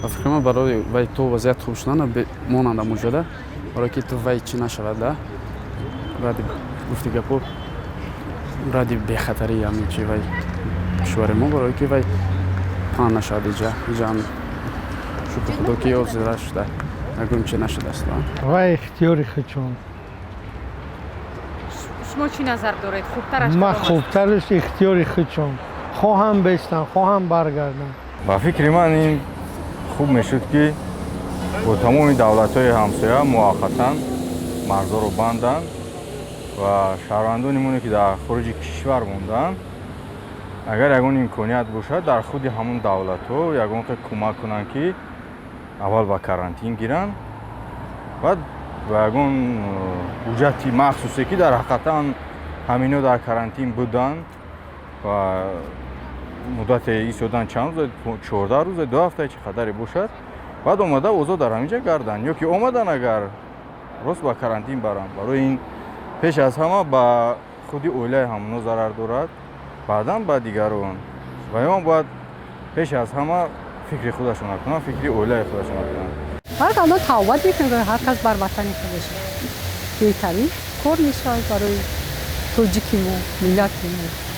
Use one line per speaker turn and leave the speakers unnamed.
Ба фикри ман, барои вай то вазъият хуб шудана монанда муҷода, барое ки ту вай чӣ нашавад да, ради гуфти гапо, ради бехатарии ҳамин чи вай кишвари мо, барое ки вай паҳн нашавад. Иҷа иҷаам, шукри Худо, ки ҳозира шуда, ягон чи нашудааст.
Вай ихтиёри худшон.
Шумо чӣ назар доред, хубтараш?
Ман хубтараш ихтиёри худшон, хоҳам бестан, хоҳам баргардам.
Ба фикри ман, ин хуб мешуд, ки бо тамоми давлатҳои ҳамсоя муваққатан марзҳоро банданд ва шаҳрвандони моне, ки дар хориҷи кишвар мондаанд, агар ягон имконият бошад, дар худи ҳамон давлатҳо ягон хел кӯмак кунанд, ки аввал ба карантин гиранд, баъд ба ягон ҳуҷҷати махсусе, ки дар ҳақиқатан ҳамино дар карантин буданд ва муддате истодан, чанд рӯза, 14 рӯза, 2 ҳафта, чӣ қадаре бошад, баъд омада озод дар ҳамин ҷа гарданд ё ки омадан, агар рост ба карантин баранд. Барои ин пеш аз ҳама ба худи оилаи ҳамоно зарар дорад, баъдан ба дигарон. Ва он бояд пеш аз ҳама фикри худашона кунанд, фикри оилаи худашона кунанд.
Ҳар кас тавбат мекунад, ҳар кас бар ватани худаш беҳтарин кор мешавад барои тоҷики мо, миллати мо.